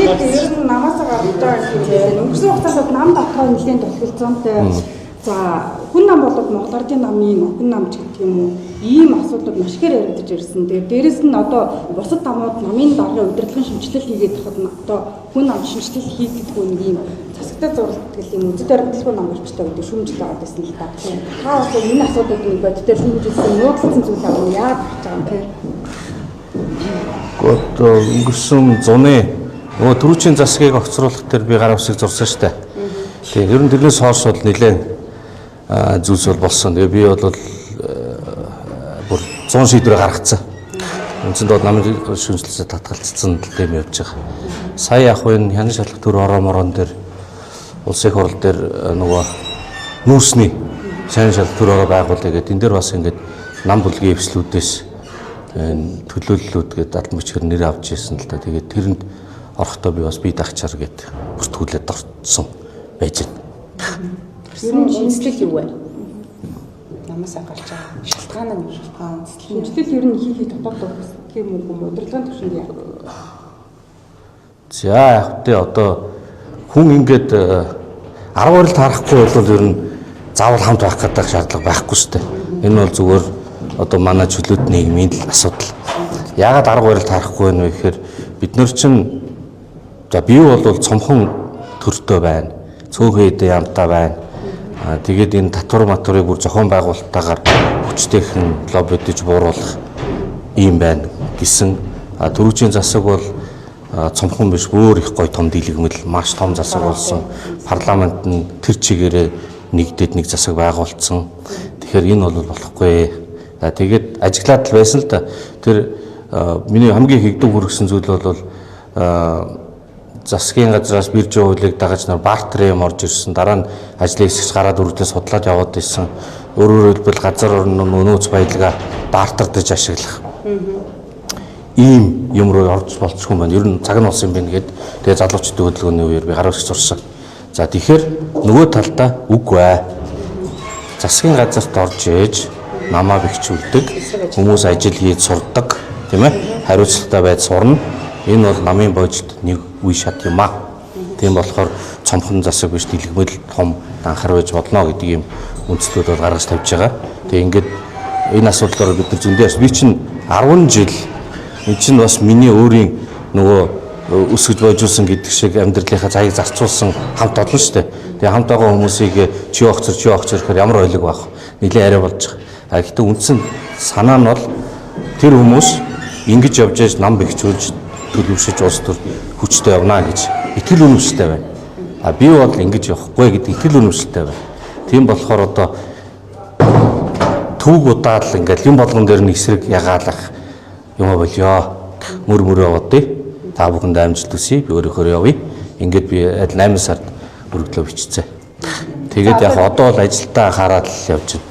Тэгээд ер нь намаас гарч байгаа гэх юм. Өнгөрсөн хугацаанд нам дотроо нэлээд тулгалзаантай. За хүн нам болоод Монгол Ардын намын охин нам ч гэх юм уу ийм асуудлууд маш ихээр яригдаж ирсэн. Тэгээд дээрэс нь одоо бусад намууд намын даргын удирдлагын шинэчлэл хийгээд тахад одоо хүн нам шинэчлэл хийгддэггүй нэг ийм засагтай зурлагдаг юм үзэд баримтлалгүй нам болчтой гэдэг шүүмжил байгаа байсан л да. Та бас энэ асуудлыг нэг бодитоор шүүмжилсэн, нууцлсан зүйл аа яагаад гарч байгаа юм бэ? Одоо өнгөрсөн зуны нөгөө түрүүчийн засгийг огцруулах дээр би гар усыг зурсан шүү дээ. Тэгээ ер нь тэрнээс хойш бол нэлээд зүйлс бол болсон. Тэгээ би бол бүр 100 шийдвэрээ гаргацсан. Үндсэнд бол намын шүүмжлэлсээ татгалцсан тийм явж байгаа. Сая яг энэ хянан шалах төр ороо морон дээр улсын их хурал дээр нөгөө нүүрсний шанан шалах төр ороо байгуулъя гэдэг. Энэ дээр бас ингээд нам бүлгийн эвслүүдээс энэ төлөөллүүд гэдэг албан бичгээр нэр авч ирсэн л да. Тэгээд тэрэнд орохдоо би бас бие дагчаар гээд бүртгүүлээд орсон байж байна. Ер нь шинэчлэл юу вэ? Намаас гарч байгаа. Шалтгаан нь юу? Шалтгаан үндэслэл. Шинэчлэл ер нь хийхийг дотоод гэх юм уу удирдлагын түвшинд яах вэ? За яг тэ одоо хүн ингээд арга барил таарахгүй бол ер нь заавал хамт байх гэдэг шаардлага байхгүй шүү дээ. Энэ бол зүгээр одоо манай чөлөөт нийгмийн л асуудал. Яагаад арга барил таарахгүй вэ гэхээр бид нар чинь за би бол цомхон төртөө байна. Цөөхөн эдээ ямтаа байна. Тэгээд энэ татвар матварыг бүр зохион байгуулалттайгаар хүчтэйхэн лоббидж бууруулах ийм байна гэсэн. Түрүүчийн засаг бол цомхон биш өөр их гой том дийлэгмэл маш том засаг болсон. Парламент нь тэр чигээрээ нэгдээд нэг засаг байгуулсан. Тэгэхээр энэ бол болохгүй. За тэгээд ажиглаад л байсан л да. Тэр миний хамгийн хэгдэг хүргэсэн зүйл бол засгийн газраас биржийн хуулийг дагаж нар бартер юм орж ирсэн. Дараа нь ажлын хэсэгч гараад үргэлжлээ судлаад яваад ирсэн. Өөрөөр хэлбэл газар орон нөөц баялгаа бартардаж ашиглах. Ийм юм руу орж болчихгүй юм байна. Ер нь цаг нь болсон юм байна гэд тэгээ залуучдын хөдөлгөөний үеэр би гар үсч зурсан. За тэгэхээр нөгөө талдаа үгүй ээ. Засгийн газарт орж ээж намаа бэхжүүлдэг, хүмүүс ажил хийж сурдаг, тийм ээ? Хариуцлагатай байж сурна. Энэ бол намын боожд нэг үе шат юм аа. Тийм болохоор цомхон засаг биш дэлгэмэл том анхаар байж болно гэдэг ийм үндслүүд бол гаргаж тавьж байгаа. Тэгээ ингээд энэ асуудлаар бид нар зөндөө би чинь 10 жил энэ чинь бас миний өөрийн нөгөө өсгөж боожуулсан гэдэг шиг амьдралынхаа цагийг зарцуулсан хамт олон шүү дээ. Тэгээ хамт байгаа хүмүүсийг чи огцор гэхээр ямар ойлог байх вэ? Нилээн арай болж байгаа. А гэхдээ үндсэн санаа нь бол тэр хүмүүс ингэж явж яаж нам бэхжүүлж төлөвшөж улс төр хүчтэй явна гэж итгэл үнэмшилтэй байна. А би бол ингэж явахгүй гэдэг итгэл үнэмшилтэй байна. Тийм болохоор одоо төв удаал ингээл юм болгон дээр нэг эсрэг ягаалах юм болёо. Мөр мөрөө бодъё. Та бүхэнд амжилт хүсье. Би өөрөөхөө явъя. Ингээд би аль 8 сард өргөдлөө бичсэн. Тэгээд яг одоо бол ажилдаа анхаарал явж байна.